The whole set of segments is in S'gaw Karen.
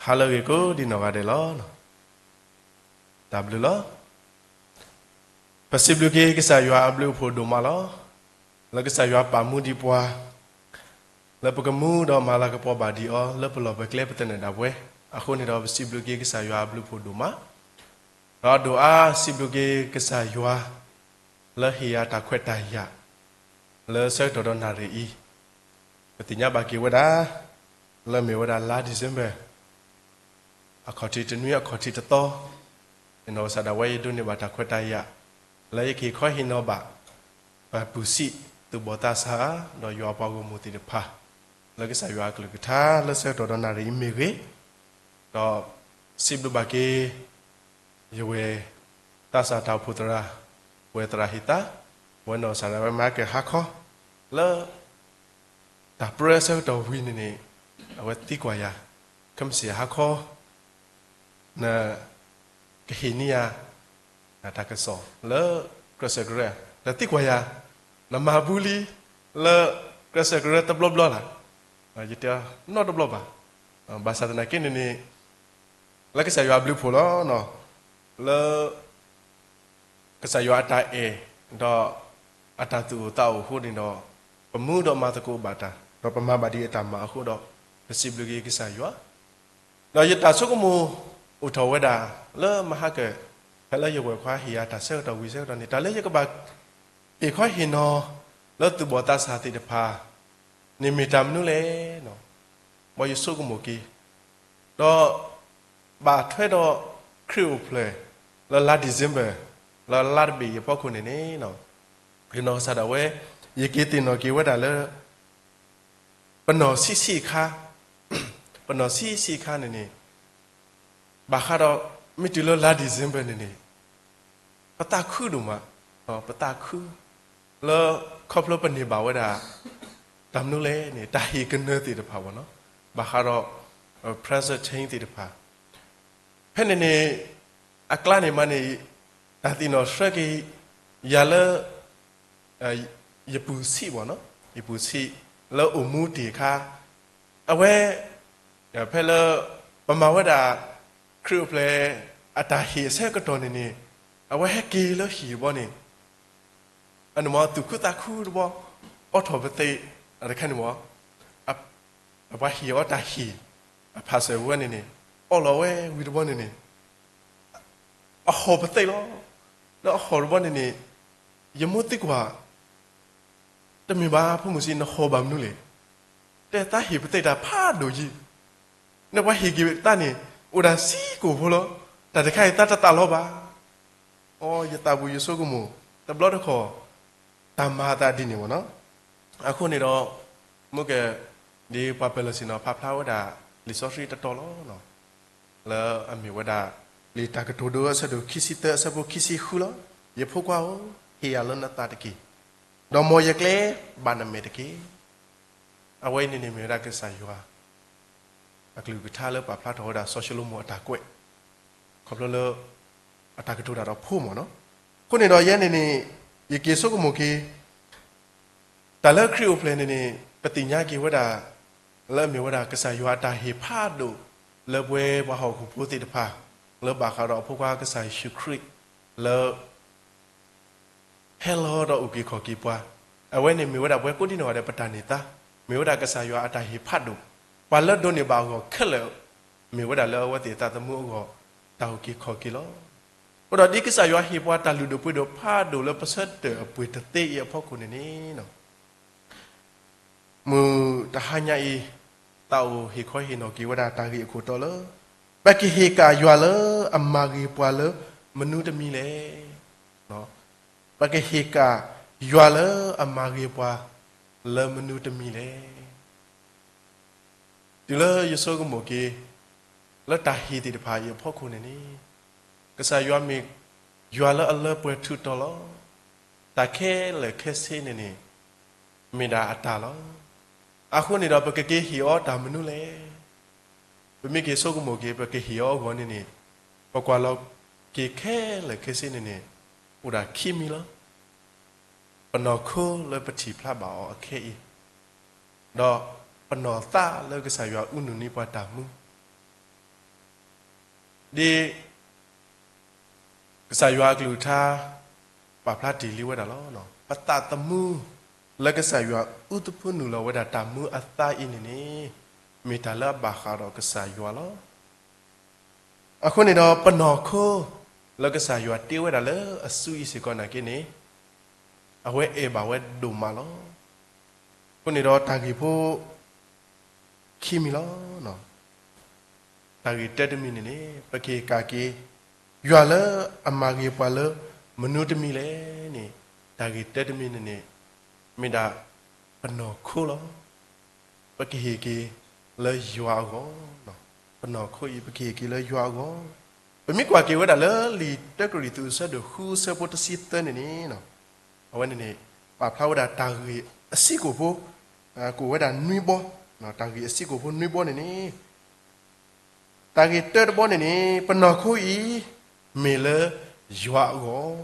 ဟါလၢအဂ့ၤကိးဒံနီၢ်ဂၤဒဲးလီၤ. တၢ်ဘျုးလီၤ. ပစံးဘျုးက့ၤကစၢ်ယွၤအဘျုးအဖှိၣ်ဒိၣ်မးလီၤ. လၢကစၢ်ယွၤပာ်မူဒံးပှၤ လၢပကမူဒီးမၤလၤကပီၤဘၣ်ဒံးအီၤ လၢပလီၢ်ပကျဲပသနၢၣ်ဒၣ်ပဝဲ, အဃိန့ၣ်ဒီးပစံးဘျုးက့ၤကစၢ်ယွၤအဘျုးအဖှိၣ်ဒိၣ်မး, ဒီးဒိၣ်အါစံးဘျုးက့ၤကစၢ်ယွၤ လၢဟ့ၣ်ယၤတၢ်ခွဲးတၢ်ယာ် လၢဆၢကတီၢ်ဒီးနၣ်ရံၣ်အံၤ, ပသ့ၣ်ညါဘၣ်က့ၤဝဲဒၣ် လၢမ့ၢ်ဝဲဒၣ်လါ December အခီၣ်ထံးတနွံအခီၣ်ထံးတသီ, ယနီၢ်ကစၢ်ဒၣ်ဝဲယဒိးန့ၢ်ဘၣ်တၢ်ခွဲးတၢ်ယာ် လၢယကဟ့ၣ်ခီဟ့ၣ်နီၤဘၣ် ပှၤပုၢ်စံး သူၣ်ဘီၣ်သးစၢ် ဒီးယွၤပှၤဂီၢ်မုၢ်သ့ၣ်တဖၣ် လၢကစၢ်ယွၤအကလုၢ်ကထါ လၢဆၢကတီၢ်ဒီးနၣ်ရံၣ်အံၤမ့ၢ်ဂ့ၤ, ဒီးစံးဘျုးဘၣ်က့ၤ ယဝဲၢ် သးစၢ်တၢ်အိၣ်ဖှိၣ်သရၣ်, ဝဲၢ်သရၣ်ဟ့ၣ်သါ, ဝဲနီၢ်ကစၢ်ဒၣ်ဝဲမၤကဲၤဟါခီ, လၢ တၢ်ပြၢဆၢကတီၢ်ဝံၤန့ၣ်န့ၣ် အဝဲသံကွၢ်ယၤ, ခဲမုၢ်ဆ့ၣ်ဟါခီ န ကဟ့ၣ်န့ၢ်ယၤ တၢ်ကစီၣ်လၢ ကြၢးစၢးကရၢ, ဒီးသံကွၢ်ယၤ, နမၤဘူးလံ လၢ ကြၢးစၢးကရၢတဘျီဘျီလၢ်, ယတဲ နီတဘျီဘၣ်, ဘၣ်ဆၣ်သနာ်က့န့ၣ်န့ၣ် လၢကစၢ်ယွၤအဘျုးအဖှိၣ်လီၤ, လၢ ကစၢ်ယွၤအတၢ်အဲၣ် ဒီး အတၢ်သူၣ်အိၣ်သးအိၣ်အဃိန့ၣ်ဒီး ပမူဒီးမၤသကိးဘၣ်တၢ် ဒီးပမၤဘၣ်ဒံးအတၢ်မၤအဃိဒီး ပစံးဘျုးက့ၤကစၢ်ယွၤ, ဒီးယတၢ်ဆိကမိၣ်အိၣ်ထီၣ်ဝဲဒၣ် လၢမဟါကၢၣ် ဖဲလၢယဝဲၢ်ခွါဟ့ၣ်ယၤတၢ်ဆၢကတီၢ်ဝံၤဆၢကတီၢ်န့ၣ် တၢ်လၢယကဘၣ် ဟ့ၣ်ခီဟ့ၣ်နီၤ လၢသူၣ်ဘီၣ်သးစၢ်သ့ၣ်တဖၣ် န့ၣ်မ့ၢ်တၢ်မနုၤလဲၣ်, မ်ယဆိကမိၣ်က့ၤ ဒီး ဘၣ်ထွဲဒီးခရံာ်အိၣ်ဖျဲၣ် လၢလါ December လၢလါတဘ့ၣ်အံၤအဖီခိၣ်န့ၣ်န့ၣ် ယနီၢ်ကစၢ်ဒၣ်ဝဲ ယက့ၤသ့ၣ်နီၣ်က့ၤဝဲဒၣ်လၢ ပနီၢ်ဆံးဆံးအခါ, ပနီၢ်ဆံးဆံးအခါန့ၣ်န့ၣ် ဘၣ်ဃးဒီး မ့ၢ်တုၤလၢလါ December န့ၣ်န့ၣ် ပသးခုဒိၣ်မး, ပသးခု လၢခီဖျိပန့ၢ်ဘၣ်ဝဲဒၣ် တၢ်မနုၤလဲၣ်န့ၣ် တၢ်ဟ့ၣ်ကနၢၤသ့ၣ်တဖၣ်ဘၣ်နီၤ, ဘၣ်ဃးဒီး present change သ့ၣ်တဖၣ်, ဖဲန့ၣ်န့ၣ် အကျါန့ၣ်မးန့ၣ် တၢ်သ့ၣ်နီၣ်ဆှၢက့ၤ ယၤလၢ ယပုၢ်ဆံးဘၣ်နီၤ, ယပုၢ်ဆံး လၢအိၣ်မူတ့ၢ်အခါ အဝဲ ဖဲလၢ ပမၤဝဲဒၣ် ခရံာ်အိၣ်ဖျဲၣ် အတၢ်ဟ့ၣ်အဆၢကတီၢ်န့ၣ်န့ၣ် အဝဲဟဲက့ၤလၢဟံၣ်တဘီန့ၣ် အန့ၣ်မးသူၣ်ခုသးခုတဘီ အိးထီၣ်ပသ့ၣ် တခါန့ၣ်မး အပှၤဟ့ၣ်အီၤတၢ်ဟ့ၣ် အဖးစၢၤဝဲန့ၣ်န့ၣ် အီၣ်လီၤဝဲဝံၤတဘီန့ၣ်န့ၣ် အဟီၣ်ပသ့ၣ်လီၤ. လၢအဟီၣ်တဘီန့ၣ်န့ၣ် ယမိၢ်သံကွၢ် တမ့ၢ်ဘၣ် ဖိမုၣ်ဆံး နဟီၣ်ဘၣ်မနုၤလဲၣ်. တဲသးဟ့ၣ်ပသ့ၣ်တၢ်ဖးဒိၣ်ယံၤ, နပှၤဟ့ၣ်က့ၤသးန့ၣ် အိၣ်ဒၣ်ဆံးကိာ်ဖိလီၤ. တၢ်တခါအံၤသးတသးလီၤဘၣ်. အိ ယသးပူၤယဆိကမိၣ် တဘျီတခီၣ် တၢ်မၤအသးဒ်န့ၣ်မးနီၤ. အဃိန့ၣ်ဒီး မ့ၢ်ကဲ ဒ်ပှၤပၢၤလီၢ်ဆ့ၣ်နီၤဖးဖျါဝဲဒၣ် လံာ်စီဆှံတတီၤလီၤ. လၢအမ့ၢ်ဝဲဒၣ် လံာ်တၢ်ကတိၤဒိအဆၢဒိၣ်ခံဆံသၢ အဆၢဖိခံဆံဃုလီၤ. ယဖိခွါဧၢ, ဟ့ၣ်ယၤလၢနသးတက့ၢ်, ဒီးမ်ယကျဲဘၣ်နမဲာ်တက့ၢ်. အဝဲအံၤန့ၣ်န့ၣ်မ့ၢ်ဝဲဒၣ်ကစၢ်ယွၤ အကလုၢ်ကထါလၢပာ်ဖျါထီၣ်ဝဲဒၣ်စီၤၡလိၤမိၣ်အတၢ်ကွဲး ခီဖျိလၢ အတၢ်ကတိၤတၢ်ဒီးဖိမးနီၤ. အဃိန့ၣ်ဒီးယဲန့ၣ်န့ၣ် ယက့ၤဆိကမိၣ်က့ၤ တၢ်လၢခရံာ်အိၣ်ဖျဲၣ်န့ၣ်န့ၣ် ပသ့ၣ်ညါက့ၤဝဲဒၣ် လၢအမ့ၢ်ဝဲဒၣ်ကစၢ်ယွၤအတၢ်ဟ့ၣ်ဖးဒိၣ် လၢပဝဲပှၤဟီၣ်ခိၣ်ဖိသ့ၣ်တဖၣ် လၢဘၣ်ဃးဒီးအဖိခွါကစၢ်ယ့ၣ်ၡူးခရံာ် လၢ ဟဲလီၤဒီးအုၣ်က့ၤခီၣ်က့ၤပှၤ, အဝဲန့ၣ်မ့ၢ်ဝဲဒၣ်ပဝဲကိးဒံနီၢ်ဂၤဒဲးပတၢ်န့ၢ်သါ, မ့ၢ်ဝဲဒၣ်ကစၢ်ယွၤအတၢ်ဟ့ၣ်ဖးဒိၣ်, ပှၤလၢဒိးန့ၢ်ဘၣ်အဂီၢ်ခဲလၢာ်, မ့ၢ်ဝဲဒၣ်လၢအဝဲသ့ၣ်အသးသမူအဂီၢ်, တၢ်အုၣ်က့ၤခီၣ်က့ၤလီၤ. အဃိဒီးဒ်ကစၢ်ယွၤဟ့ၣ်ပှၤတၢ်လုၢ်ဒိၣ်ပှ့ၤဒိၣ်ဖးဒိၣ်လၢပဆၢထၢၣ်အပှ့ၤတသ့အံၤအဖီခိၣ်န့ၣ်န့ၣ် မုၢ်တဟါညါအံၤ, သးအိၣ်ဟ့ၣ်ခီဟ့ၣ်နီၤက့ၤဝဲဒၣ်တၢ်ဂ့ၢ်အခိၣ်တီလၢ ပကဟ့ၣ်ကၣ်ယွၤလၢအမၤဂ့ၤပှၤလၢမနုၤတမံၤလဲၣ်. ပကဟ့ၣ်ကၣ်ယွၤလၢအမၤဂ့ၤပှၤလၢမနုၤတမံၤလဲၣ်. တုၤလၢယဆိကမိၣ်က့ၤ လၢတၢ်ဟ့ၣ်သ့ၣ်တဖၣ်အံၤအဖီခိၣ်န့ၣ်န့ၣ်, ကစၢ်ယွၤမ့ၢ်ယွၤလၢအလၢပှဲၤထူးတီၤလီၤ. တၢ်ခဲလၢာ်ခဲဆ့န့ၣ်န့ၣ် မ့ၢ်ဒၣ်အတၢ်လီၤ. အဃိန့ၣ်ဒီးပကက့ၤဟ့ၣ်အီၤတၢ်မနုၤလဲၣ်. ပမ့ၢ်က့ၤဆိကမိၣ်က့ၤ ပကဟ့ၣ်အီၤအဂီၢ်န့ၣ်န့ၣ်, ပကွၢ်လီၤက့ၤခဲလၢာ်ခဲဆ့န့ၣ်န့ၣ်, အိၣ်ဒၣ်ခံမံၤလီၤ. ပနီၢ်ခိလၢပထံၣ်ဖျါဘၣ်အီၤအခဲအံၤ, ဒီးပနီၢ်သးလၢကစၢ်ယွၤအူနုၢ်န့ၢ်ပှၤတၢ်မူ, ဒ်ကစၢ်ယွၤအကလုၢ်ကထါ ပာ်ဖျါတ့ၢ်လံဝဲဒၣ်လီၤ. ပသးသမူ လၢကစၢ်ယွၤအူသဖုနုာ်လီၤဝဲဒၣ်တၢ်မူအသါအံၤန့ၣ်န့ၣ်, မ့ၢ်တၢ်လၢအဘၣ်ဃးဒီးကစၢ်ယွၤလီၤ. အဃိန့ၣ်ဒီးပနီၢ်ခိ လၢကစၢ်ယွၤတ့ဝဲဒၣ်လၢအစုအံၤစ့ၢ်ကီးနာ်က့န့ၣ်, အဝဲအဲၣ်ဘၣ်ဝဲဒိၣ်မးလီၤ. အဃိန့ၣ်ဒီးတၢ်ဂ့ၢ်ဖိ ခံမံၤလီၤ. တၢ်ဂ့ၢ်တၢတမံၤန့ၣ်န့ၣ် ပကဟ့ၣ်ကၣ်က့ၤ ယွၤလၢအမၤဂ့ၤပှၤလၢမနုၤတမံၤလဲၣ်န့ၣ်, တၢ်ဂ့ၢ်တၢတမံၤန့ၣ်န့ၣ် မ့ၢ်ဒၣ်ပနီၢ်ခိလီၤ. ပကဟ့ၣ်က့ၤလၢယွၤအဂီၢ်, ပနီၢ်ခိအံၤ ပကဟ့ၣ်က့ၤလၢယွၤအဂီၢ်. ပမ့ၢ်ကွၢ်က့ၤဝဲဒၣ်လၢလံာ်တၢကရံၣ်သူးအဆၢဒိၣ်ဃုအဆၢဖိတဆံသၢန့ၣ်န့ၣ်, အဝဲန့ၣ်န့ၣ် ပာ်ဖျါဝဲဒၣ်တၢ်ဂ့ၢ်အဆံးကိာ်ဖိ, ကအိၣ်ဝဲဒၣ်နွံဘီ, တၢ်ဂ့ၢ်အဆံးကိာ်ဖိနွံဘီန့ၣ်န့ၣ် တၢ်ဂ့ၢ်တၢတဘီန့ၣ်န့ၣ် ပနီၢ်ခိအံၤ မ့ၢ်လၢယွၤအဂီၢ်,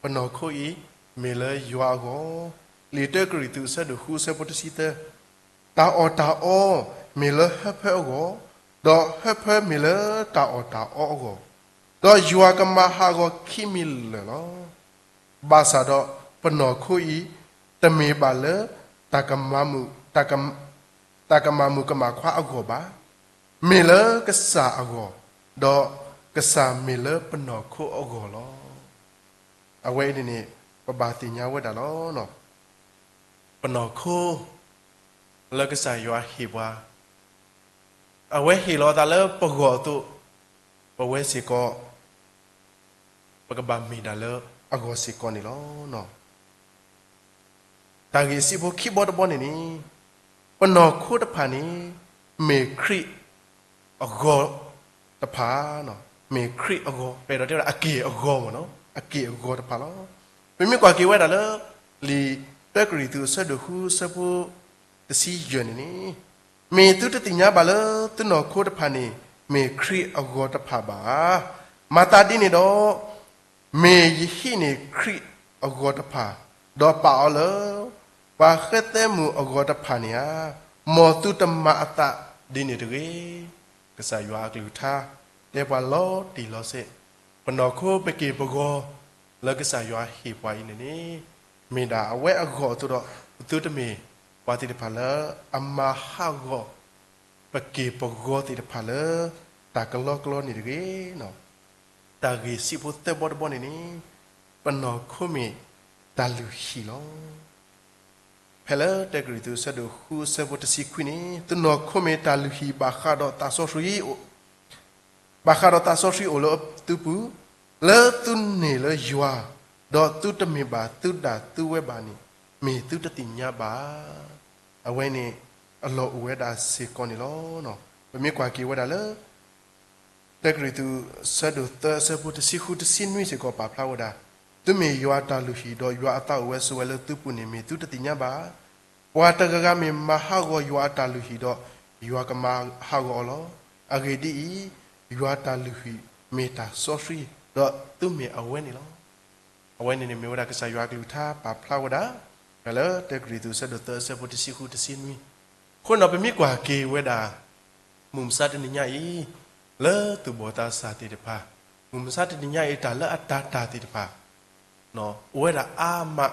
ပနီၢ်ခိအံၤ မ့ၢ်လၢယွၤအဂီၢ်. လံာ်တၢကရံၣ်သူးအဆၢဒိၣ်ဃုအဆၢဖိတဆံသၢ, တၢ်အီၣ်တၢ်အီ မ့ၢ်လၢဟၢဖၢအဂီၢ်, ဒီးဟၢဖၢမ့ၢ်လၢတၢ်အီၣ်တၢ်အီအဂီၢ်, ဒီးယွၤကမၤဟးဂီၤခံမံၤလၢာ်လီၤ. ဘၣ်ဆၣ်ဒီးပနီၢ်ခိအံၤ တမ့ၢ်ဘၣ်လၢ တၢ်ကမၤမုၣ်, တၢ်ကမၤမုၣ်ကမၣ်ခွါအဂီၢ်ဘၣ်, မ့ၢ်လၢကစၢ်အဂီၢ်, ဒီးကစၢ်မ့ၢ်လၢပနီၢ်ခိအဂီၢ်လီၤ. အဝဲအံၤန့ၣ်န့ၣ် ပဘၣ်သ့ၣ်ညါဝဲဒၣ်လီၤ. ပနီၢ်ခိ လၢကစၢ်ယွၤဟ့ၣ်ပှၤ, အဝဲဟ့ၣ်လီၤအသးလၢပဂီၢ်အသိး, ပဝဲစ့ၢ်ကီး ပကဘၣ်မ့ၢ်ဒၣ်လၢအဂီၢ်စ့ၢ်ကီးန့ၣ်လီၤ. တၢ်ဂ့ၢ်အဆံးဖိခံဘီတဘီန့ၣ်န့ၣ်, ပနီၢ်ခိတဖၣ်န့ၣ် မ့ၢ်ခရံာ်အဂီၢ်တဖၣ်, မ့ၢ်ခရံာ်အဂီၢ်, ပအဲၣ်ဒိးတဲဝဲဒၣ်အက့ၢ်အဂီၤမ့ၢ်နီၤ, အက့ၢ်အဂီၤတဖၣ်လီၤ. ပမ့ၢ်ကွၢ်က့ၤဝဲဒၣ်လၢ လံာ်တၢကရံၣ်သူးအဆၢဒိၣ်ဃုအဆၢဖိ တဆံယဲၢ်န့ၣ်န့ၣ်, မ့ၢ်သုတသ့ၣ်ညါဘၣ်လၢသုနီၢ်ခိတဖၣ်န့ၣ် မ့ၢ်ခရံာ်အဂီၢ်တဖၣ်ဘၣ်ဧါ. မၤသးဒ်န့ၣ်ဒီး မ့ၢ်ယဟံးန့ၢ်ခရံာ်အဂီၢ်တဖၣ်, ဒီးပာ်အီၤလၢ ပှၤဃဲသဲမုၣ်အဂီၢ်တဖၣ်န့ၣ်ဧါ. မ်သုတမၤအသးဒ်န့ၣ်တဂ့ၤ. ကစၢ်ယွၤအကလုၢ်ကထါ တဲပှၤလီၤတံၢ်လီၤဆဲး, ပနီၢ်ခိပက့ၢ်ပဂီၤ လၢကစၢ်ယွၤဟ့ၣ်ပှၤအံၤန့ၣ်န့ၣ်, မ့ၢ်ဒၣ်အဝဲအဂီၢ်အသိးဒီး ပသုတမ့ၢ်ပှၤသ့ၣ်တဖၣ်လၢအမၤဟးဂီၤ ပက့ၢ်ပဂီၤသ့ၣ်တဖၣ်လၢ တၢ်ကလီကလီန့ၣ်တဂ့ၤ. တၢ်ဂ့ၢ်ဆံးဖိသၢဘီတဘီန့ၣ်န့ၣ်, ပနီၢ်ခိမ့ၢ်တၢ်လုၢ်ဟံၣ်လီၤ. ဖဲလၢတၢကရံၣ်သူးအဆၢဒိၣ်ဃုအဆၢဖိတဆံခွံန့ၣ်, သုနီၢ်ခိမ့ၢ်တၢ်လုၢ်ဟံၣ်ဘၣ်ဃးဒီးသးစီဆှံ ဘၣ်ဃးဒီးသးစီဆှံအိၣ်လၢသုပူၤ, လၢသုန့ၢ်လၢယွၤ, ဒီးသုတမ့ၢ်ဘၣ်သုဒၣ်သုဝဲဘၣ်န့ၣ်, မ့ၢ်သုတသ့ၣ်ညါဘၣ်. အဝဲန့ၣ် အလီၢ်အိၣ်ဝဲဒၣ်စ့ၢ်ကီးန့ၣ်လီၤ. ပမ့ၢ်ကွၢ်က့ၤဝဲဒၣ်လၢ တၢကရံၣ်သူး အဆၢဒိၣ်သၢ အဆၢဖိတဆံဃု တဆံနွံစ့ၢ်ကီးပာ်ဖျါဝဲဒၣ်, သုမ့ၢ်ယွၤအတၢ်လုၢ်ဟံၣ်ဒီးယွၤအသးအိၣ်ဝဲဆိးဝဲလၢသုပူၤန့ၣ် မ့ၢ်သုတသ့ၣ်ညါဘၣ်. ပှၤတဂၤဂၤမ့ၢ်မၤဟးဂီၤယွၤအတၢ်လုၢ်ဟံၣ်ဒီး ယွၤကမၤဟးဂီၤအီၤလီၤ. အဂ့ၢ်ဒ်အံၤ, ယွၤတၢ်လုၢ်ဟံၣ်မ့ၢ်တၢ်စီဆှံ, ဒီးသုမ့ၢ်အဝဲန့ၣ်လီၤ. အဝဲန့ၣ်န့ၣ်မ့ၢ်ဝဲဒၣ်ကစၢ်ယွၤအကလုၢ်ကထါပာ်ဖျါဝဲဒၣ်, ဖဲလၢတၢကရံၣ်သူး အဆၢဒိၣ်သၢ အဆၢဖိတဆံဃု တဆံနွံ. အဃိန့ၣ်ပမ့ၢ်ကွၢ်က့ၤဝဲဒၣ် မုၢ်မဆါတနံၤညါအံၤ လၢသူၣ်ဘီၣ်သးစၢ်သ့ၣ်တဖၣ်, မုၢ်မဆါတနံၤညါအံၤ တၢ်လၢအတၤတၢ်သ့ၣ်တဖၣ် အိၣ်ဝဲဒၣ်အါမး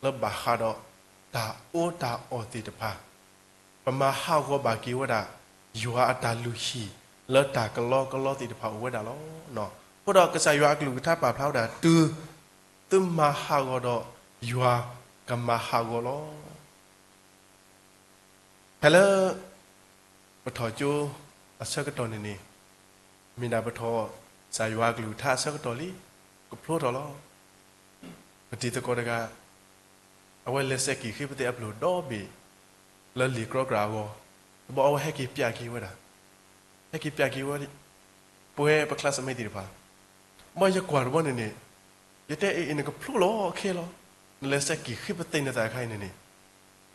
လၢဘၣ်ဃးဒီးတၢ်အီတၢ်အီသ့ၣ်တဖၣ်, ပမၤဟးဂီၤဘၣ်က့ၤဝဲဒၣ် ယွၤအတၢ်လုၢ်ဟံၣ် လၢတၢ်ကလီကလီသ့ၣ်တဖၣ်အိၣ်ဝဲဒၣ်လီၤ. အဃိဒီးကစၢ်ယွၤအကလုၢ်ကထါပာ်ဖျါဝဲဒၣ် တုၤသုမၤဟးဂီၤဒီး ယွၤကမၤဟးဂီၤလီၤ. ဖဲလၢ ပထီၣ်ကၠိအဆၢကတီၢ်န့ၣ်န့ၣ်, မ့ၢ်ဒၣ်ပထီၣ်ကစၢ်ယွၤအကလုၢ်ကထါအဆၢကတီၢ်လံ, ကဖျိထီၣ်လီၤ. ပတံၤသကိးတဂၤ အဝဲလဲၤဆဲးက့ၤဃ့ပသ့ၣ်အပျိၢ်ဒီဘ့ၣ် လၢလံာ်ကြီကြၣ်အဂီၢ်, တဘျီအဝဲဟဲက့ၤပျးက့ၤဝဲဒၣ်, ဟဲက့ၤပျးက့ၤဝဲ ပဝဲပ classmate သ့ၣ်တဖၣ်, ဘၣ်ယကွၢ်တဘျီန့ၣ်န့ၣ်, ယတဲအံၤ နကဖျိလီၤခဲလီၤ, နလဲၤဆဲးက့ၤဃ့ပသ့ၣ်နသးတခါအံၤန့ၣ်န့ၣ်,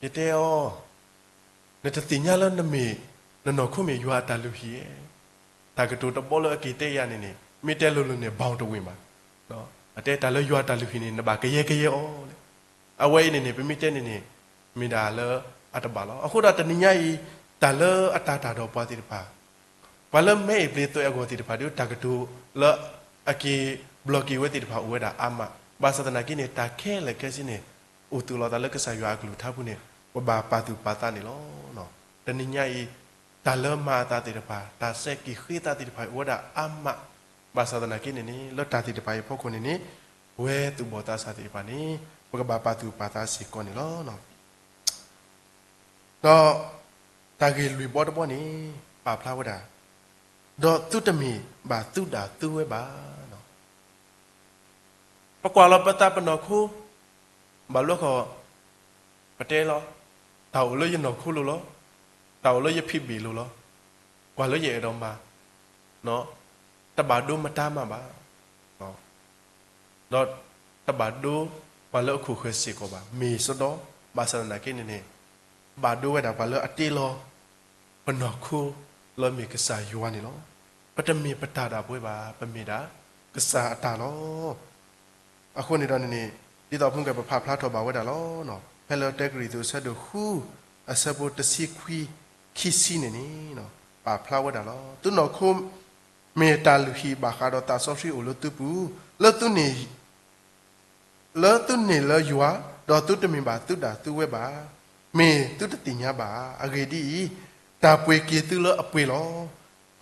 ယတဲအီၤ နတသ့ၣ်ညါလၢနမ့ၢ် နနီၢ်ခိမ့ၢ်ယွၤအတၢ်လုၢ်ဟံၣ်ဧါ. တၢ်ကတိၤတဘီလၢအက့ၤတဲယၤန့ၣ်န့ၣ် မ့ၢ်တဲလိၤလိၤန့ၣ် ဘၣ်တဝ့ၢ်မး, အတဲတၢ်လၢယွၤအတၢ်လုၢ်ဟံၣ်န့ၣ် နဘၣ်ကယဲကယဲအီၤလဲၣ်. အဝဲအံၤန့ၣ်န့ၣ် ပမ့ၢ်တဲန့ၣ်န့ၣ် မ့ၢ်ဒၣ်လၢအတဘၣ်လီၤ. အဃိဒီးတနံၤညါအံၤ တၢ်လၢအတၤတၢ်ဒီးပှၤသ့ၣ်တဖၣ်, ပ ပှၤလၢမဲအံၤပျ့ၤသွဲးအဂီၢ်သ့ၣ်တဖၣ်ဒီး တၢ်ကတိၤလၢအက့ၤဘျီးက့ၤဝဲသ့ၣ်တဖၣ်အိၣ်ဝဲဒၣ်အါမး, ဘၣ်ဆၣ်သနာ်က့န့ၣ် တၢ်ခဲလၢာ်ခဲဆ့န့ၣ် အိၣ်သူၣ်လီၤသးလၢကစၢ်ယွၤအကလုၢ်ကထါပူၤန့ၣ် ပဘၣ်ပာ်သူၣ်ပာ်သးန့ၣ်လီၤ. တနံၤညါအံၤ တၢ်လၢမၤအသးသ့ၣ်တဖၣ် တၢ်ဆဲးက့ၤဃ့သးသ့ၣ်တဖၣ်အိၣ်ဝဲဒၣ်အါမး, ဘၣ်ဆၣ်သနာ်က့န့ၣ်န့ၣ် လၢတၢ်သ့ၣ်တဖၣ်အံၤအဖီခိၣ်န့ၣ်န့ၣ် ပဝဲသူၣ်ဘီၣ်သးစၢ်သ့ၣ်တဖၣ်န့ၣ် ပကဘၣ်ပာ်သူၣ်ပာ်သးစ့ၢ်ကီးန့ၣ်လီၤ. ဒီးတၢ်ဂ့ၢ်လွံၢ်ဘီတဘီန့ၣ် ပာ်ဖျါဝဲဒၣ်, ဒီးသုတမ့ၢ်ဘၣ်သုဒၣ်သုဝဲဘၣ်. ပကွၢ်လီၤပသးပနီၢ်ခိ, ဘၣ်လၢခီၣ်, ပတဲလီၤ, တၢ်အိၣ်လၢယနီၢ်ခိလိၤလီၤ, တၢ်အိၣ်လၢယဖံးဘ့ၣ်လိၤလီၤ, ကွၢ်လၢယအဲၣ်ဒိးမၤ, တဘၣ်ဒိမတၤမးဘၣ်. ဒီးတဘၣ်ဒိပှၤလၢအခိၣ်ဃၢၤစ့ၢ်ကီးဘၣ်. မ့ၢ်စီဒီ, ဘၣ်ဆၣ်သနာ်က့န့ၣ်န့ၣ် ဘၣ်ဒိဝဲဒၣ်ပှၤလၢအတ့လီၤ ပနီၢ်ခိလၢမ့ၢ်ကစၢ်ယွၤန့ၣ်လီၤ. ပတမ့ၢ်ပတၢ်ဒၣ်ပဝဲဘၣ်, ပမ့ၢ်ဒၣ်ကစၢ်အတၢ်လီၤ. အဃိန့ၣ်ဒီးန့ၣ်န့ၣ် ဒ်သိးဖုကဲပဖးဖျါထီၣ်ဘၣ်ဝဲဒၣ်လီၤ. ဖဲလၢတၢကရံၣ်သူးအဆၢဒိၣ်ဃု အဆၢဖိတဆံခွံ ခံဆံန့ၣ်န့ၣ် ပာ်ဖျါဝဲဒၣ်လီၤ. သုနီၢ်ခိ မ့ၢ်တၢ်လုၢ်ဟံၣ်ဘၣ်ဃးဒီးသးစီဆှံအိၣ်လၢသုပူၤ, လၢသုန့ၣ် လၢသုန့ၣ်လၢယွၤ, ဒီးသုတမ့ၢ်ဘၣ်သုဒၣ်သုဝဲဘၣ်, မ့ၢ်သုတသ့ၣ်ညါဘၣ်ဧါ. အဂ့ၢ်ဒ်အံၤ, တၢ်ပှ့ၤက့ၤသုလၢအပှ့ၤလီၤ.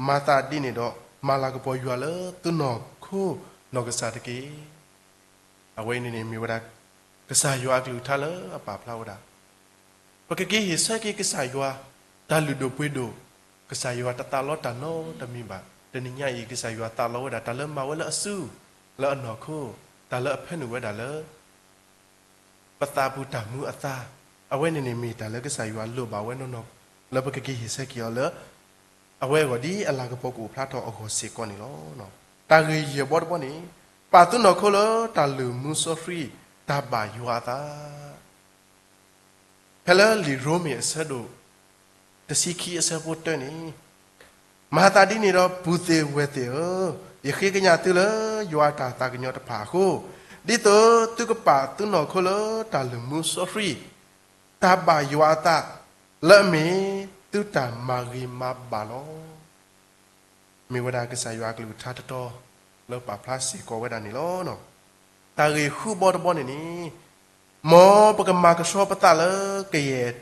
မၤသးဒ်န့ၣ်ဒီး မၤလၤကပီၤယွၤလၢသုနီၢ်ခိနီၢ်ကစၢ်တက့ၢ်. အဝဲအံၤန့ၣ်န့ၣ်မ့ၢ်ဝဲဒၣ် ကစၢ်ယွၤအကလုၢ်ကထါလၢအပာ်ဖျါဝဲဒၣ် ပကက့ၤဟ့ၣ်ဆၢက့ၤကစၢ်ယွၤ တၢ်လုၢ်ဒိၣ်ပှ့ၤဒိၣ်, ကစၢ်ယွၤတသးလီတၢ်နီတမံၤဘၣ်. တနံၤညါအံၤ ကစၢ်ယွၤသးလီဝဲဒၣ်တၢ်လၢမၤဝဲလၢအစု, လၢအနီၢ်ခိ, တၢ်လၢအဖၢနုာ်ဝဲဒၣ်လၢ ပသးပူၤတၢ်မူအသါ, အဝဲန့ၣ်န့ၣ်မ့ၢ်တၢ်လၢကစၢ်ယွၤလိၣ်ဘၣ်ဝဲနီၢ်နီၢ် လၢပကက့ၤဟ့ၣ်ဆၢက့ၤအီၤလၢ အဝဲအဂီၢ်ဒ်အလၤကပီၤကအိၣ်ဖျါထီၣ်အဂီၢ်စ့ၢ်ကီးန့ၣ်လီၤ. တၢ်ဂ့ၢ်ယဲၢ်ဘီတဘီန့ၣ် ပာ်သုနီၢ်ခိလၢတၢ်လုၢ်မူစီဆှံ တၢ်ဘၣ်ယွၤအသး ဖဲလၢလံာ်ရိမ့ၤအဆၢဒိၣ် တဆံခံအဆၢဖိတၢန့ၣ်, မၤသးဒ်န့ၣ်ဒီးပုၢ်သ့ၣ်ဝဲၢ်သ့ၣ်ဧၢ, ယဃ့ကညးသုလၢယွၤအတၢ်သးကညီၤတဖၣ်အဃိ, ဒ်သိးသုကပာ်သုနီၢ်ခိလၢတၢ်လုၢ်မူစီဆှံ တၢ်ဘၣ်ယွၤအသး လၢအမ့ၢ်သုတၢ်မၤဂ့ၤမၤဘၣ်လီၤ. မ့ၢ်ဝဲဒၣ်ကစၢ်ယွၤအကလုၢ်ကထါတတီၤ လၢပာ်ဖျါစ့ၢ်ကီးဝဲဒၣ်န့ၣ်လီၤ. တၢ်ဂ့ၢ်ဃုဘီတဘီန့ၣ်န့ၣ်, မ်ပကမၤကဆှီပသးလၢကယဲၢ်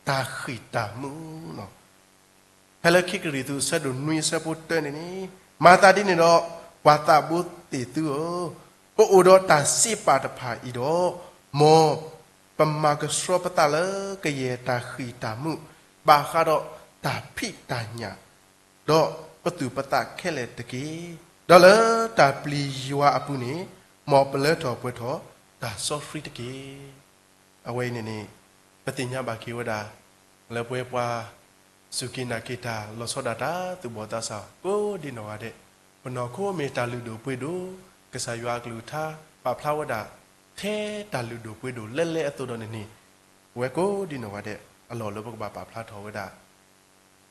တၢ်ဃံၣ်တၢ်မုၢ်လီၤ. ဖဲလၢခံကရံၣ်သူးအဆၢဒိၣ်နွံအဆၢဖိတၢန့ၣ်န့ၣ်, မၤသးဒ်န့ၣ်ဒီး ပှၤသးဘိသ့ၣ်သုဧၢ, ပအိၣ်ဒီးတၢ်စံးပာ်တဖၣ်အံၤဒီး, မ်ပမၤကဆှီပသးလၢကယဲၢ်တၢ်ဃံၣ်တၢ်မုၢ်, ဘၣ်ဃးဒီးတၢ်ဖံးတၢ်ညၣ်, ဒီးပသူၣ်ပသးခဲလၢာ်တက့ၢ်. ဒီးလၢတၢ်ပျံၤယွၤအပူၤန့ၣ်, မ်ပလၢထီၣ်ပှဲၤထီၣ်တၢ်စီဆှံတက့ၢ်. အဝဲအံၤန့ၣ်န့ၣ်, ပသ့ၣ်ညါဘၣ်က့ၤဝဲဒၣ် လၢပဝဲပှၤ စူၢ်က့ၤနာ်က့ၤတၢ် လီၤဆီဒၣ်တၢ်သူၣ်ဘီၣ်သးစၢ် ကိးဒံနီၢ်ဂၤဒဲး, ပနီၢ်ခိမ့ၢ်တၢ်လုၢ်ဒိၣ်ပှ့ၤဒိၣ်, ကစၢ်ယွၤအကလုၢ်ကထါ ပာ်ဖျါဝဲဒၣ် ထဲတၢ်လုၢ်ဒိၣ်ပှ့ၤဒိၣ်လဲၣ်လဲၣ်အသိးဒီးန့ၣ်န့ၣ်, ပဝဲကိးဒံနီၢ်ဂၤဒဲး အလီၢ်လၢပကဘၣ်ပာ်ဖျါထီၣ်ဝဲဒၣ်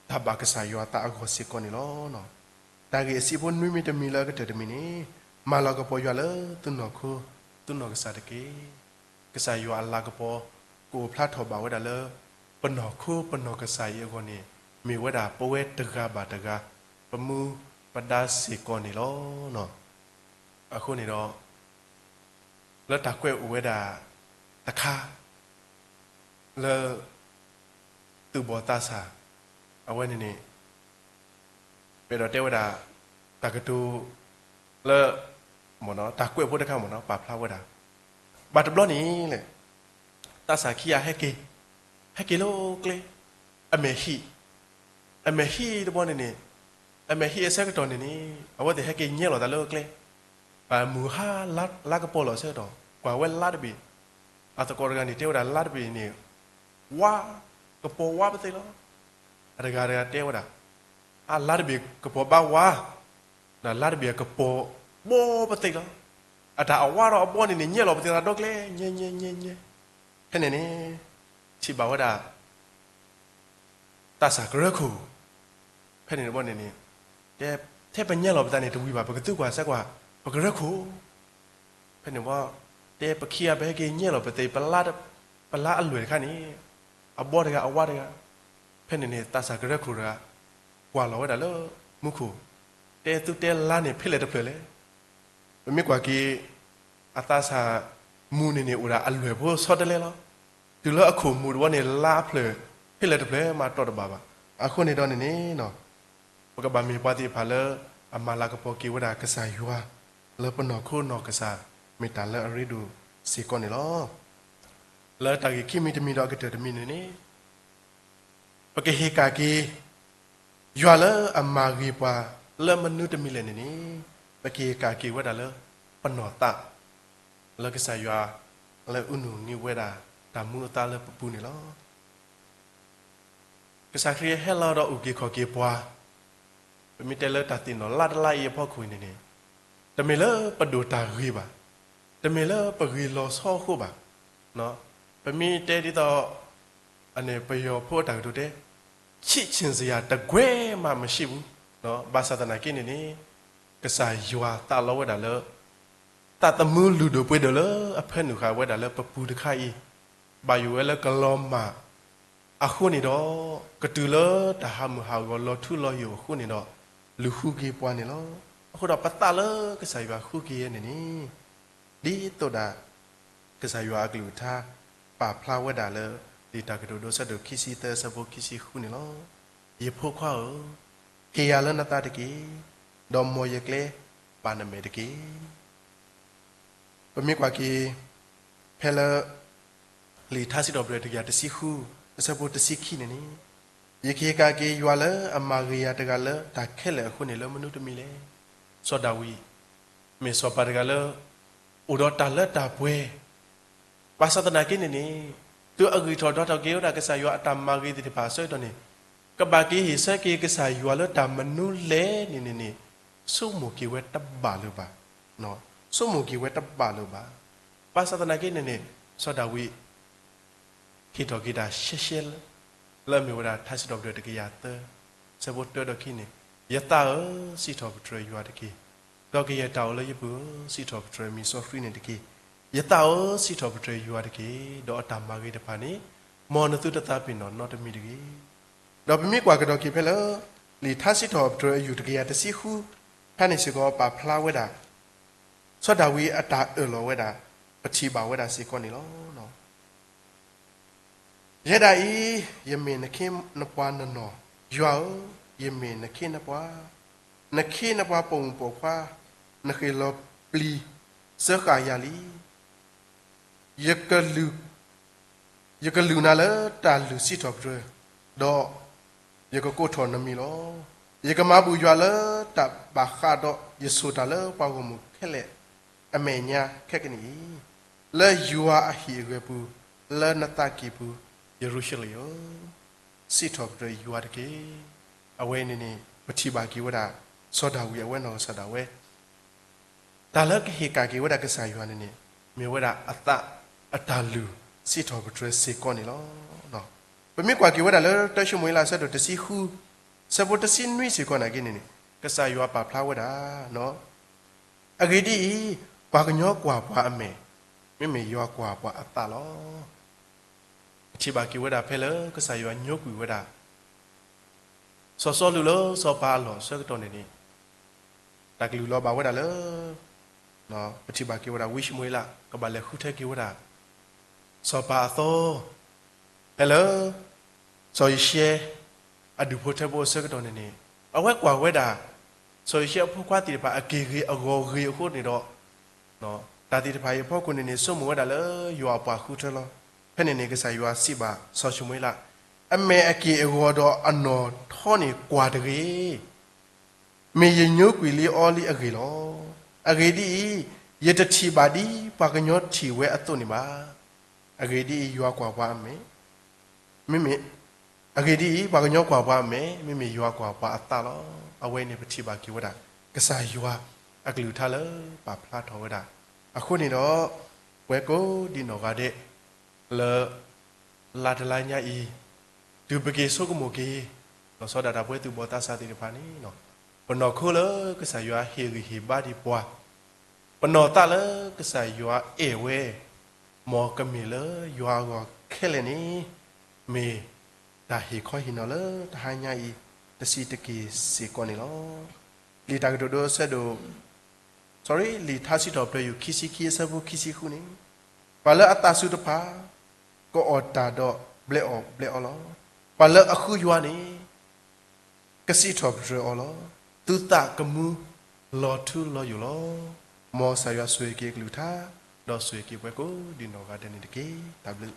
တၢ်ဘၣ်ကစၢ်ယွၤသးအဂီၢ်စ့ၢ်ကီးန့ၣ်လီၤ. တၢ်ဂ့ၢ်အဆံးဖိနွံမံၤတမံၤလၢအကတၢၢ်တမံၤန့ၣ်, မၤလၤကပီၤယွၤလၢသုနီၢ်ခိ, သုနီၢ်ကစၢ်တက့ၢ်. ကစၢ်ယွၤအလၤကပီၤ ကအိၣ်ဖျါထီၣ်ဘၣ်ဝဲဒၣ်လၢ ပနီၢ်ခိပနီၢ်ကစၢ်အံၤအဂီၢ်န့ၣ်, မ့ၢ်ဝဲဒၣ်ပဝဲတဂၤဘၣ်တဂၤ ပမူပဒါစ့ၢ်ကီးန့ၣ်လီၤ. အဃိန့ၣ်ဒီး လၢတၢ်ကွဲးအိၣ်ဝဲဒၣ်တခါ လၢ သူၣ်ဘီၣ်သးစၢ် အဝဲန့ၣ်န့ၣ် ပအဲၣ်ဒိးတဲဝဲဒၣ် တၢ်ကတိၤလၢ တၢ်ကွဲးဖိတခါမ့ၢ်နီၤ ပာ်ဖျါဝဲဒၣ် ဘၣ်တဘျီန့ၣ်လဲၣ် သးစၢ်ခံဂၤဟဲက့ၤ ဟဲက့ၤလၢကျဲ အမဲာ်ဟံၣ် အမဲာ်ဟံၣ်တဘျီန့ၣ်န့ၣ် အမဲာ်ဟံၣ်အဆၢကတီၢ်န့ၣ်န့ၣ် အဝဲသ့ၣ်ဟဲက့ၤညဲလီၤသးလၢကျဲ ဘၣ်မုၢ်ဟါလါကပီၤလီၤအဆၢကတီၢ် ကွၢ်ဝဲလါတဘ့ၣ် အသကိးတဂၤန့ၣ်တဲဝဲဒၣ်လါတဘ့ၣ်န့ၣ် ဝါ ကပီၤဝါပသ့လီၤ အတဂၤတဂၤတဲဝဲဒၣ် အါလါတဘ့ၣ်ကပီၤဘၣ်ဝါ ဒီးလါတဘ့ၣ်အကပီၤဘီပသ့လီၤ အတၢ်အဝါဒီးအဘီန့ၣ်န့ၣ် ညဲလီၤပသ့လီၤဒီကျဲ ညဲ ညဲ ညဲ ညဲ ဖဲန့ၣ်န့ၣ် ထံၣ်ဘၣ်ဝဲဒၣ် သးစၢ်ကရၢခိၣ် ဖဲန့ၣ်တဘျီန့ၣ်န့ၣ် တဲ ထဲပညဲလီၤပသးန့ၣ်တဝံၤဘၣ် ပကသံကွၢ်ဆၢကွၢ် ပကရၢခိၣ် ဖဲန့ၣ်ဘီ တဲပခံဂၤပဟဲက့ၤညဲလီၤပသး ပလါအလွဲၢ်တခါန့ၣ် အဘီတဂၤအဝါတဂၤ ဖဲန့ၣ်န့ၣ် သးစၢ်ကရၢခိၣ်တဂၤ ကွၢ်လီၤဝဲဒၣ်လၢ မူခိၣ်, တဲသူတဲလါန့ၣ် ဖဲလဲၣ်တဖျၢၣ်လဲၣ်. ပမ့ၢ်ကွၢ်က့ၤ အသးစၢ်မူန့ၣ်န့ၣ် အိၣ်ဒၣ်အလွဲၢ်ဖိဆီတလဲလီၤ. တုၤလၢအခိၣ်မူတဝီန့ၣ် လါအဖျၢၣ် ဖဲလဲၣ်တဖျၢၣ်မးတီၢ်တဘၣ်ဘၣ်. အဃိန့ၣ်ဒီးန့ၣ်န့ၣ် ပကဘၣ်မ့ၢ်ပှၤသ့ၣ်တဖၣ်လၢ အမၤလၤကပီၤက့ၤဝဲဒၣ်ကစၢ်ယွၤ လၢပနီၢ်ခိနီၢ်ကစၢ် မ့ၢ်တၢ်လၢအရ့ဒိၣ်စ့ၢ်ကီးန့ၣ်လီၤ. လၢတၢ်ဂ့ၢ်ခံမံၤတမံၤဒီးအကတၢၢ်တမံၤန့ၣ်န့ၣ် ပကဟ့ၣ်ကၣ်က့ၤ ယွၤလၢအမၤဂ့ၤပှၤလၢမနုၤတမံၤလဲၣ်န့ၣ်န့ၣ် ပကဟ့ၣ်ကၣ်က့ၤဝဲဒၣ်လၢ ပနီၢ်သး လၢကစၢ်ယွၤ လၢအအုၣ်နုာ်န့ၢ်ဝဲဒၣ် တၢ်မူအသါလၢပပူၤန့ၣ်လီၤ. ကစၢ်ခရံာ်ဟဲလီၤဒီးအုၣ်က့ၤခီၣ်က့ၤပှၤ, ပမ့ၢ်တဲလၢတၢ်သ့ၣ်နီၣ်လါတလါအံၤအဖီခိၣ်အံၤန့ၣ်န့ၣ် တမ့ၢ်လၢပဒိၣ်တၢ်ဂ့ၤဘၣ်, တမ့ၢ်လၢပဂ့ၤလီၤဆီအဃိဘၣ်. ပမ့ၢ်တဲဒ်သိး ပယီၤဖိအတၢ်ကတိၤတဲ ချစ်ခြင်းစရာတကွဲမးမရှိဘူး ဘၣ်ဆၣ်သနာ်က့န့ၣ်န့ၣ် ကစၢ်ယွၤသးလီဝဲဒၣ်လၢ သးသမူလုၢ်ဒိၣ်ပှ့ၤဒိၣ်လၢအဖၢနုာ်ဃာ်ဝဲဒၣ်လၢပပူၤတခါအံၤ ဘၣ်ယိၣ်ဝဲလၢကလီၤမၢ်အဃိန့ၣ်ဒီး ကတုၤလၢတၢ်ဟးမုၢ်ဟးဂီၤလီၤထူလီၤယိာ်အဃိန့ၣ်ဒီး လူၤဃုက့ၤပှၤန့ၣ်လီၤ. အဃိဒီးပသးလၢကစၢ်ယွၤဃုက့ၤယဲန့ၣ်န့ၣ် ဒ်သိးဒၣ် ကစၢ်ယွၤအကလုၢ်ကထါ ပာ်ဖျါဝဲဒၣ်လၢ လံာ်တၢ်ကတိၤဒိ ဆၢဒိၣ်ခံဆံသၢ ဆၢဖိခံဆံဃုန့ၣ်လီၤ. ယဖိခွါဧၢ, ဟ့ၣ်ယၤလၢနသးတက့ၢ်, ဒီးမ်ယကျဲဘၣ်နမဲာ်တက့ၢ်. ပမ့ၢ်ကွၢ်က့ၤ ဖဲလၢ လံာ်ထါစံးထီၣ်ပတြၢၤတကယၤတဆံဃု အဆၢဖိတဆံခံန့ၣ်န့ၣ်, ယကဟ့ၣ်ကၣ်က့ၤယွၤလၢအမၤဂ့ၤယၤတဂၤလၢတၢ်ခဲလၢာ်အဃိန့ၣ်လၢမနုၤတမံၤလဲၣ်. စီၤဒၤဝံး မ့ၢ်စီၤပၤတဂၤလၢ အိၣ်ဒီးတၢ်လၢတၢ်ပှဲၤ ဘၣ်ဆၣ်သနာ်က့န့ၣ်န့ၣ် တုၤအဂံၢ်ထီၣ်ဒွးထီၣ်က့ၤဝဲဒၣ်ကစၢ်ယွၤအတၢ်မၤဂ့ၤသ့ၣ်တဖၣ်အဆၢကတီၢ်န့ၣ် ကဘၣ်က့ၤဟ့ၣ်ဆၢက့ၤကစၢ်ယွၤလၢတၢ်မနုၤလဲၣ်န့ၣ်န့ၣ်န့ၣ် ဆိကမိၣ်က့ၤဝဲတဘၣ်လၢၤဘၣ်. ဆိကမိၣ်က့ၤဝဲတဘၣ်လၢၤဘၣ်. ဘၣ်ဆၣ်သနာ်က့န့ၣ်န့ၣ် စီၤဒၤဝံး ဟ့ၣ်ထီၣ်က့ၤတၢ်ရှဲရှဲလၢ လၢအမ့ၢ်ဝဲဒၣ်ထါစံးထီၣ်ပတြၢၤတကယၤသၢ ဆၢဖိတၢဒီးခံန့ၣ်, ယသးဧၢ, စံးထီၣ်ပတြၢၤယွၤတက့ၢ်. ဒီးကယဲၢ်တၢ်အိၣ်လၢယပူၤဧၢ, စံးထီၣ်ပတြၢၤမံၤစီဆှံန့ၣ်တက့ၢ်. ယသးဧၢ, စံးထီၣ်ပတြၢၤယွၤတက့ၢ်. ဒီးအတၢ်မၤဂ့ၤတဖၣ်န့ၣ် မ်နသုတသးပ့ၤနီၣ်နီတမံၤတဂ့ၤ. ဒီးပမ့ၢ်ကွၢ်ကဒီးက့ၤဖဲလၢ လံာ်ထါစံးထီၣ်ပတြၢၤအယူၢ်တကယၤတဆံဃု ဖဲန့ၣ်စ့ၢ်ကီးပာ်ဖျါဝဲဒၣ် စီၤဒၤဝံးအတၢ်အၢၣ်လီၤဝဲဒၣ် ပထံၣ်ဘၣ်ဝဲဒၣ်စ့ၢ်ကီးန့ၣ်လီၤ. ယဲဒၣ်အံၤ ယမ့ၢ်နခ့နပှၤနီၢ်နီၢ်, ယွၤဧၢ, ယမ့ၢ်နခ့နပှၤ, နခ့နပှၤပိာ်မုၣ်ပိာ်ခွါ, နဃ့ၢ်လီၤပျံၤစၢဃာ်ယၤလံ. ယကလုၢ်နၤလၢတၢ်လုၢ်စံးထီၣ်ပတြၢၤ, ဒီးယကကိးထီၣ်နမံၤလီၤ. ယကမၤဘူၣ်ယွၤလၢတၢ်ဘၣ်ဃးဒီးယဆိၣ်တၢ်လၢပှၤဂီၢ်မုၢ်ခဲလၢာ်အမဲာ်ညါခဲကနံၣ်အံၤ, လၢယွၤအဟံၣ်အဂီၤပူၤ, လၢနသးကံၢ်ပူၤ, ယရူၤၡလ့ၣ်ဧၢ, စံးထီၣ်ပတြၢၤယွၤတက့ၢ်. အဝဲန့ၣ်န့ၣ် ပထံၣ်ဘၣ်က့ၤဝဲဒၣ် စီၤဒၤဝံးအဝဲနီၢ်ကစၢ်ဒၣ်ဝဲ တၢ်လၢကဟ့ၣ်ကၣ်က့ၤဝဲဒၣ်ကစၢ်ယွၤန့ၣ်န့ၣ် မ့ၢ်ဝဲဒၣ်အသးအတၢ်လုၢ်စံးထီၣ်ပတြၢၤစ့ၢ်ကီးန့ၣ်လီၤ. ပမ့ၢ်ကွၢ်က့ၤဝဲဒၣ်လၢတၢၡမူၤအ့လး အဆၢဒိၣ်တဆံဃု ဆၢဖိတဆံနွံစ့ၢ်ကီးနာ်က့န့ၣ်န့ၣ် ကစၢ်ယွၤပာ်ဖျါဝဲဒၣ် အဂ့ၢ်ဒ်အံၤ, ပှၤကညီကွၢ်ပှၤအမဲာ်, မ့မ့ၢ်ယွၤကွၢ်ပှၤအသးလီၤ. ပထံၣ်ဘၣ်က့ၤဝဲဒၣ်ဖဲလၢကစၢ်ယွၤညိကွံာ်ဝဲဒၣ် စီၤစီလူးလၢစီၤပၤအလီၢ်အဆၢကတီၢ်န့ၣ်န့ၣ် တၢ်ကလုၢ်လီၤဘၣ်ဝဲဒၣ်လၢ ပထံၣ်ဘၣ်က့ၤဝဲဒၣ်ဝံၡမူၤအ့လး ကဘၣ်လဲၤဃုထၢက့ၤဝဲဒၣ် စီၤပၤအသီ ဖဲလၢ စီၤယံၤၡဲ အဒူၣ်ဖိထၢဖိအဆၢကတီၢ်န့ၣ်န့ၣ် အဝဲကွၢ်ဝဲဒၣ် စီၤယံၤၡဲအဖိခွါသ့ၣ်တဖၣ်အက့ၢ်ဂ့ၤအဂီၤဂ့ၤအဃိန့ၣ်ဒီး တၢ်သ့ၣ်တဖၣ်အံၤအဖီခိၣ်န့ၣ်န့ၣ် ဆိကမိၣ်ဝဲဒၣ်လၢယွၤအပှၤဃုထၢလီၤ. ဖဲန့ၣ်န့ၣ် ကစၢ်ယွၤစံးဘၣ်စီၤၡမူၤအ့လး, အမဲာ်အက့ၢ်အဂီၤဒီးအနီၢ်ထီန့ၣ်ကွၢ်တဂ့ၤ. မ့ၢ်ယညိကွံာ်လံအီၤလံအဂ့ၢ်လီၤ. အဂ့ၢ်ဒ်အံၤ, ယတထံၣ်ဘၣ်ဒ်ပှၤကညီထံၣ်ဝဲအသိးန့ၣ်ဘၣ်. အဂ့ၢ်ဒ်အံၤ, ယွၤကွၢ်ပှၤအမဲာ်, မ့မ့ၢ်, အဂ့ၢ်ဒ်အံၤ, ပှၤကညီကွၢ်ပှၤအမဲာ်, မ့မ့ၢ်ယွၤကွၢ်ပှၤအသးလီၤ. အဝဲန့ၣ်ပထံၣ်ဘၣ်က့ၤဝဲဒၣ် ကစၢ်ယွၤအကလုၢ်ကထါလၢပာ်ဖျါထီၣ်ဝဲဒၣ်. အဃိန့ၣ်ဒီး ပဝဲကိးဒံးနီၢ်ဂၤဒဲး လၢ လါတလါညါအံၤ တုၤပက့ၤဆိကမိၣ်က့ၤ လီၤဆီဒၣ်တၢ်ပဝဲသုးဘီၣ်သးစၢ်သ့ၣ်တဖၣ်န့ၣ် ပနီၢ်ခိလၢကစၢ်ယွၤဟ့ၣ်ဂံၢ်ဟ့ၣ်ဘါဒံးပှၤ, ပနီၢ်သးလၢကစၢ်ယွၤအဲၣ်ဝဲ, မ်ကမ့ၢ်လၢယွၤအဂီၢ်ခဲလၢာ်န့ၣ် မ့ၢ်တၢ်ဟ့ၣ်ခီဟ့ၣ်နီၤလၢတဟါညါအံၤ တဆံးတက့ၢ်စ့ၢ်ကီးန့ၣ်လီၤ. လံာ်တၢ်ကတိၤဒိအဆၢဒိၣ် sorry လံာ်ထါစံးထီၣ်ပတြၢၤ ယူၢ်ခံဆံခံအဆၢဖိခံဆံဃုန့ၣ်, ပှၤလၢအသးစူၤတဖၣ် ကအီၣ်တၢ်ဒီးဘျဲးအီၣ်ဘျဲးအီလီၤ. ပှၤလၢအဃုယွၤန့ၣ် ကစံးထီၣ်ပတြၢၤအီၤလီၤ. သုသးကမူလီၤထူလီၤယိာ်လီၤ. မ်ကစၢ်ယွၤဆိၣ်ဂ့ၤက့ၤအကလုၢ်ကထါ, ဒီးဆိၣ်ဂ့ၤက့ၤပှၤကိးဒံနီၢ်ဂၤဒဲးန့ၣ်တက့ၢ်. တၢ်ဘျုး